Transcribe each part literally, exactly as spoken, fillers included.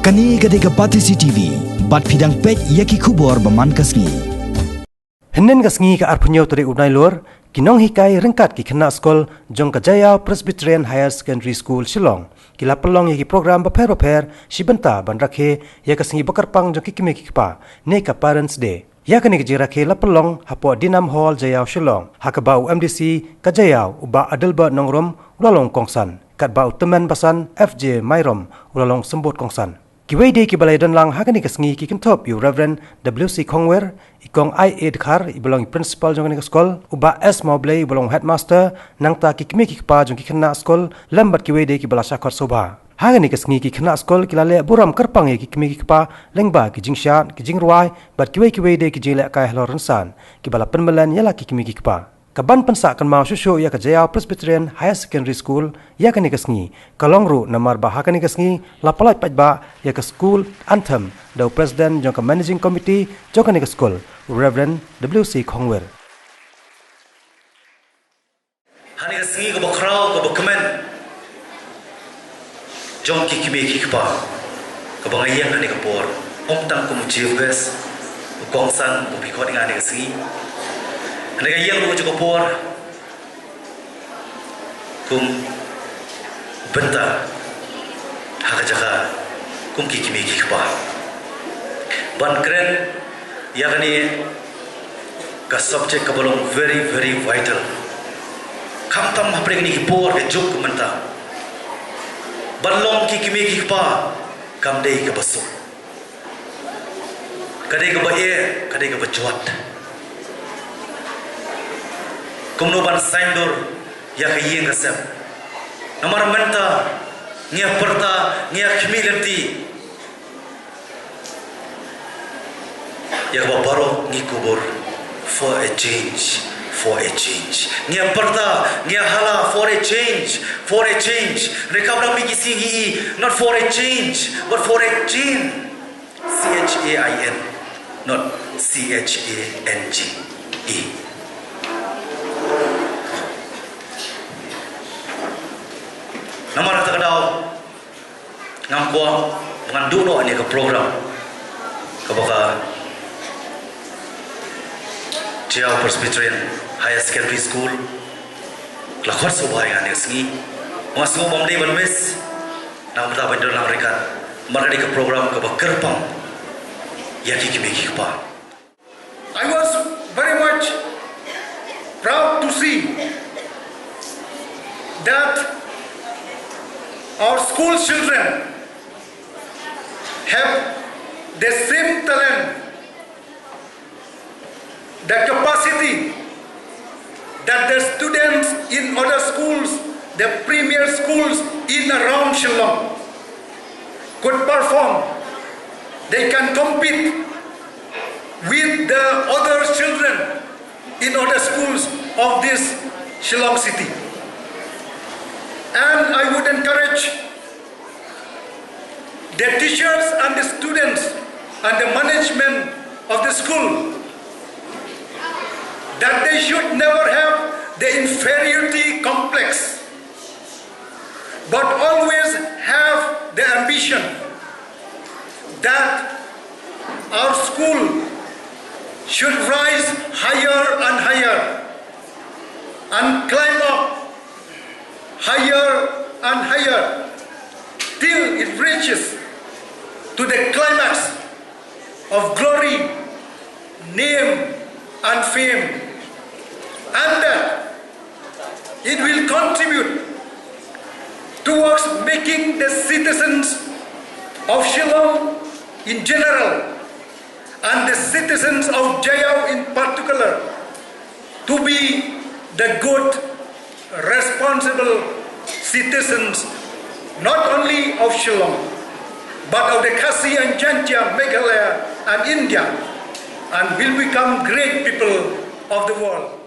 Kane ka dei ka Batesi T V, bad phi dang peit ïa ki khubor ba man ka sngi. Hynnin ka sngi ka arphew hynñiew tarik u Nailur, ki nonghikai ryngkat ki khynnah skul jong ka Jaiaw Presbyterian Higher Secondary School Shillong ki la pynlong ïa ki program bapher bapher shi bynta ban rakhe ïa ka sngi bakyrpang jong ki kmie ki kpa ne ka Parents' Day. Ïa kane ka jingrakhe la pynlong hapoh Dinam Hall, Jaiaw, Shillong, ha kaba u M D C ka Jaiaw, u Bah Adelbert Nongrum, u la long kongsan, katba u Tymmen Basan, F J Myrom, u la long symbud kongsan. Kiwei de kiba la ïadon lang ha kane ka sngi ki kynthup ïa u Reverend W C Khongwir, i Kong I A Dkhar, iba long i principal jong kane ka skul, u Bah S Mawblei, uba long headmaster, nangta ki kmie ki kpa jong ki khynnah skul, lem bad kiwei de kiba la shah khot sngewbha. Ha kane ka sngi ki khynnah skul ki la leh burom kyrpang ïa ki kmie ki kpa lyngba ki jingshad, ki jingrwai bad kiwei kiwei de ki jinglehkai halor rynsan kiba la pynmlien ïa la ki kmie ki kpa. Kaban pynsah kynmaw shuh shuh ïa ka Jaiaw Presbyterian Higher Secondary School ïa kane ka sngi ka long ruh namar ba ha kane ka sngi la pyllait paidbah ïa ka school anthem da u president jong ka managing committee jong kane ka skul, u Reverend W C Khongwir. Ha kane ka sngi kaba khraw, kaba kmen jong ki kmie ki kpa, kaba nga ïeng ha kane ka por, ym tang kum u chief guest, u kongsan, u pynkhot ïa nga ha kane ka sngi. Ha kane ka ïeng ruh jong ka por, kum bynta ha ka jaka kum ki kmie ki kpa. Ban kren ïa kane ka subject kaba long very, very vital. Khamtam hapdeng kine ki por ka juk ka mynta. Ban long ki kmie ki kpa kam dei kaba suk. Ka dei kaba eh, ka dei kaba jwat. Kumno ban saiñdur ïa ka ïing ka sem. Namar mynta ngi ïa pyrta, ngi ïa khmih lynti ïa kaba baroh ngi kubur, for a change, for a change. Ngi ïa pyrta, ngi ïa hala, for a change, for a change. Hynrei khamtam, mih ki sngi, not for a change, but for a change. C H A I N, not C H A N G E. Namar kata ka daw, ngam kwah ba ngan duh noh ïa ka program kaba ka Jaiaw Presbyterian Higher Secondary School ka la khot sngewbha ïa nga ha kane ka sngi. Nga sngew bym dei ban miss. Namar kata ban don lang ryngkat, namar ka dei ka program kaba kyrpang ïa ki kmie ki kpa. I was very much proud to see that our school children have the same talent, the capacity that the students in other schools, the premier schools in around Shillong, could perform. They can compete with the other children in other schools of this Shillong city. And I would encourage the teachers and the students and the management of the school that they should never have the inferiority complex, but always have the ambition that our school should rise higher and higher and climb up higher and higher till it reaches to the climax of glory, name, and fame, and that it will contribute towards making the citizens of Shillong in general and the citizens of Jaiaw in particular to be the good, responsible citizens not only of Shillong but of the Khasi and Jaintia, Meghalaya and India, and will become great people of the world.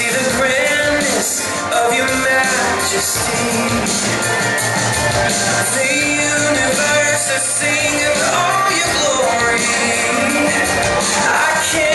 See the grandness of your majesty. The universe is singing all your glory. I can't